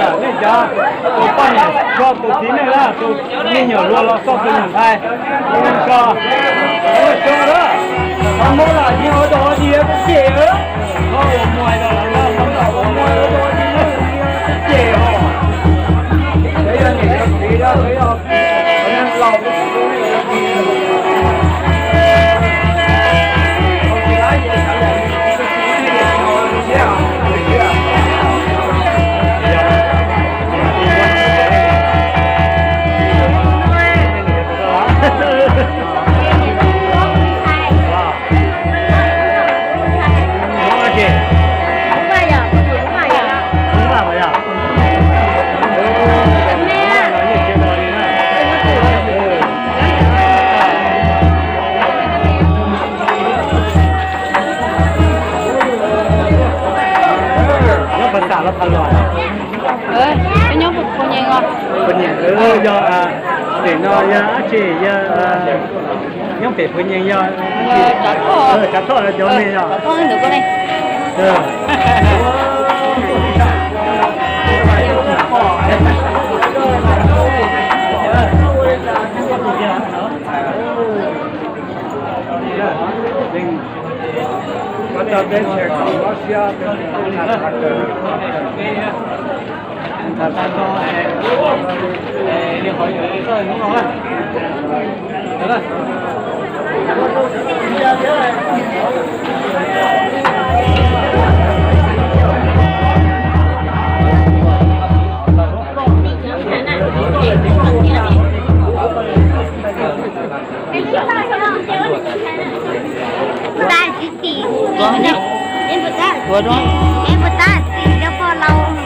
Nej cov, tus poj niam tso tus txiv neej na, tus me nyuam hluas los tso tus nyuam ntxhais. Tso, tso na. Qhov muab los yeej ua dog ua dig tib si, qhov uas muag los yeej ua dog ua dig tib si os. Yog niam yog txiv, yog Nyob Phav Xam los Phav Lom? Nyob Phav Nyeem os. Phav Nyeem, yog pem no yog dab tsi, yog nyob pem Phav Nyeem yog Tsav Thoj cov me yog. Tab sis tim, ua rau, ua rau tim rau pog laus.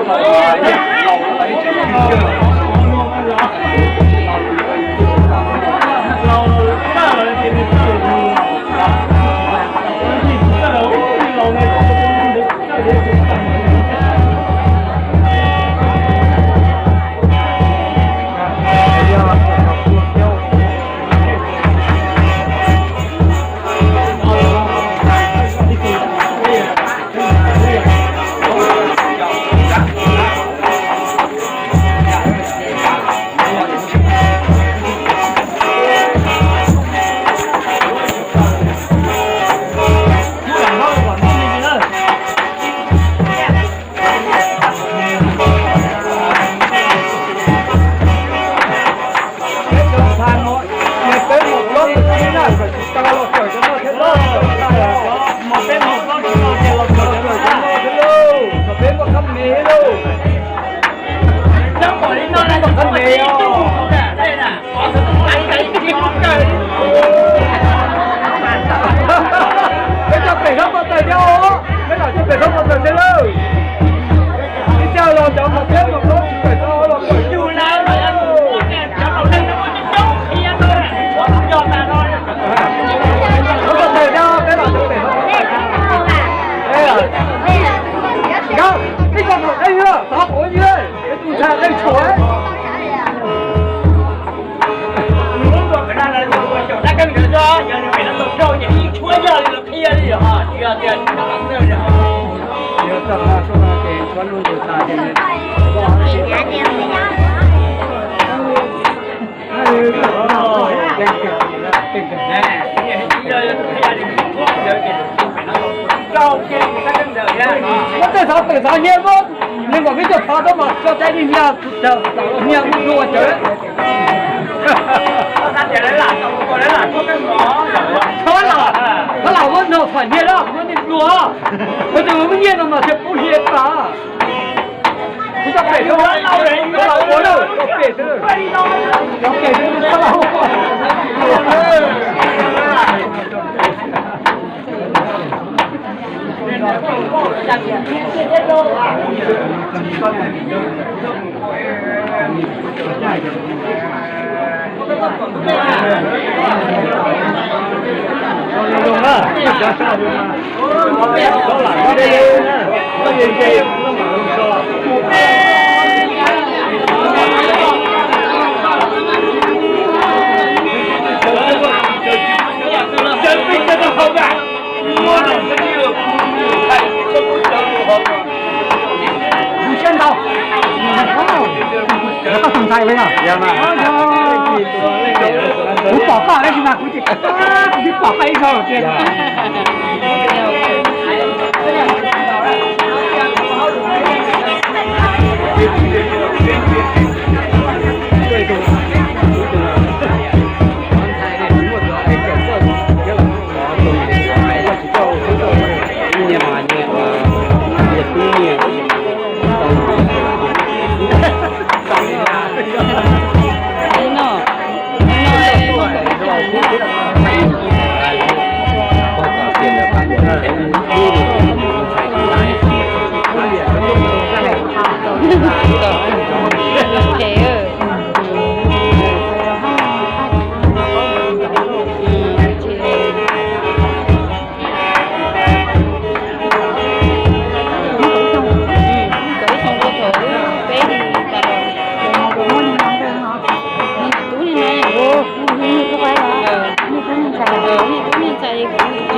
Peb cov pem hlob ko taws thiab os, peb los cov pem hlob ko taws thiab lauj. Ib co los cov hmos thiab hmos plaub tsis pem hlob los kawm yus lawm. Hlob ko taws thiab, peb los cov pem hlob ko taws thiab. Nkawd, ib co hmos dej yog tov quav yog, peb tus ntxhais dej tshuav. Muab tej xov pem xov nyiaj muab, nees nkaum peb caug phov rau mas tso cai li nyiaj, nyiaj muab dua cawv. Thov lam, thov lam muab no phom nyiaj los muab nej dua. Kuv tus muab nyiaj no mas thiaj pub hli tas. Kuv cov pem, cov pem, cov pem, cov pem, thov lam. Kuv siab ntau, koj tus ntxhais los yog? Kuv pom koj tab sis mas kuv tsis, kuv tsis pom koj ib zaug tiag. Niaj tub niaj ntxhais, kuv tsis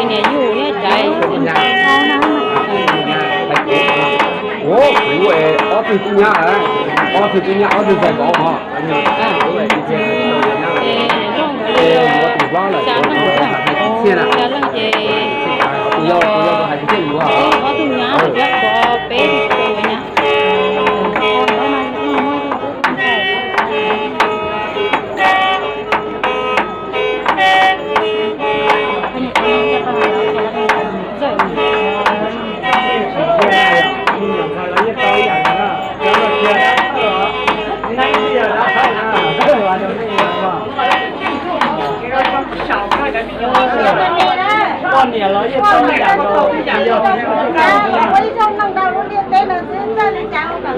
niam yug niaj caiv. Kuv ob tug tub nyab, ob tug tub nyab ob tug ntxhais vauv hos. Tus hlob lawm, tus hlob hais tib txhia na. Tus yau, tus yau hais tib txhia yuav. Ob tug nyab thiab kuv peb tug nyab. Poj niam los yeej tau ib yam nkaus. Ua ib zaug mloog rau lub ntiaj teb no xwb, txawj li cas los kom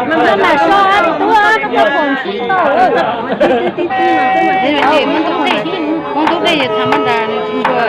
Mas koj lam so, koj pom tsis tau. Muab ntub dej, muab ntub dej, tham mab nras nws tsis tshua.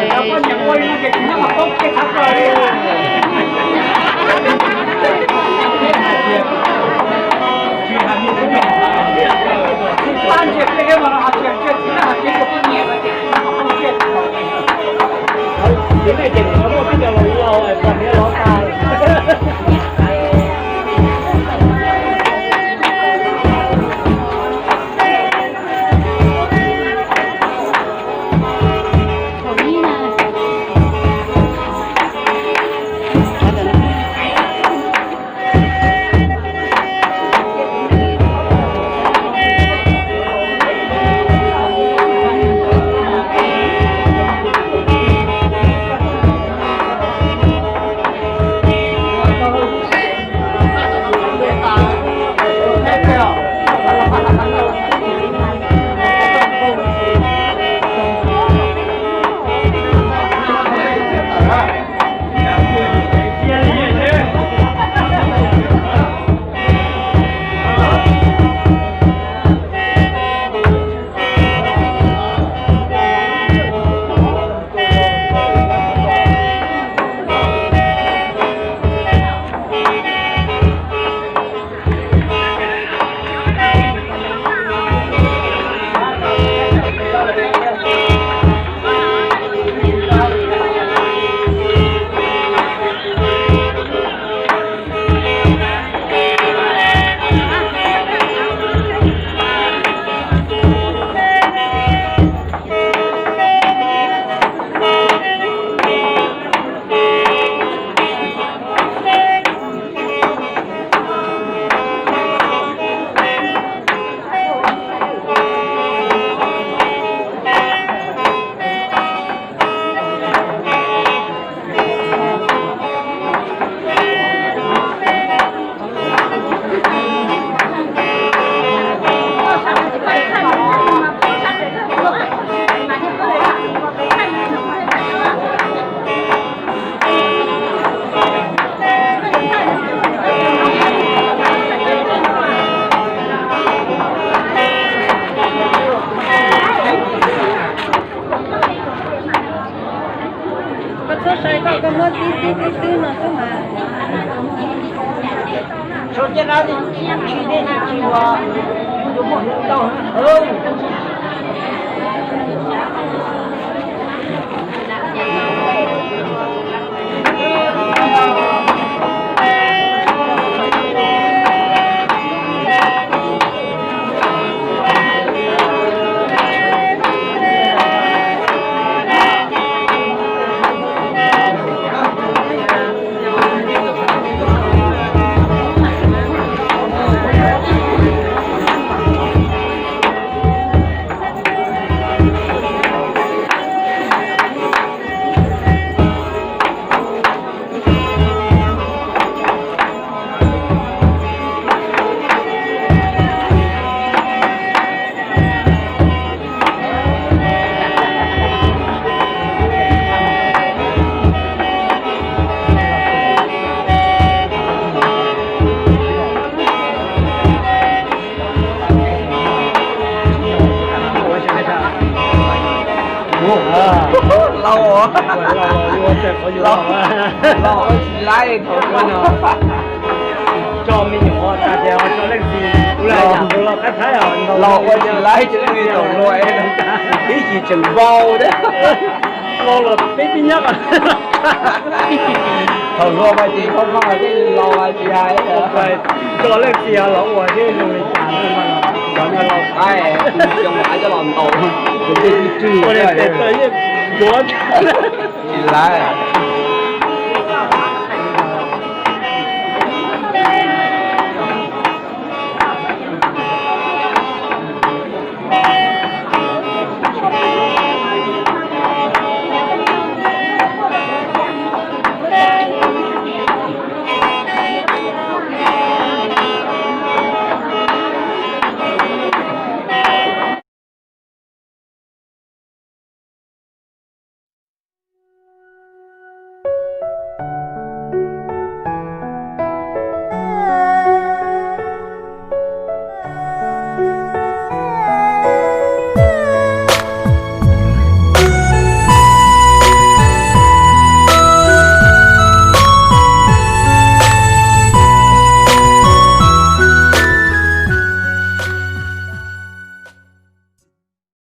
Koj txhob sai koj, koj muab tib tib tib twb no xwb mas. Laus, laus ua tsis laib thaum no. Tso me nyuam tag ces tso leej txiv, kuv lam yam tus los qab thaib os, laus ua tsis laib ces leej txiv thaum no ib chim tseem npau thiab. Laus los peb tib nyob. Thaum hluas mas ces koj koj mas tej laus mas tsis hais. Tso leej txiv los ua thiab zoo li cas, cov no laus qaib, cov no coj los ntaus, ua li tes taw yeej ncuav. Tsis laib.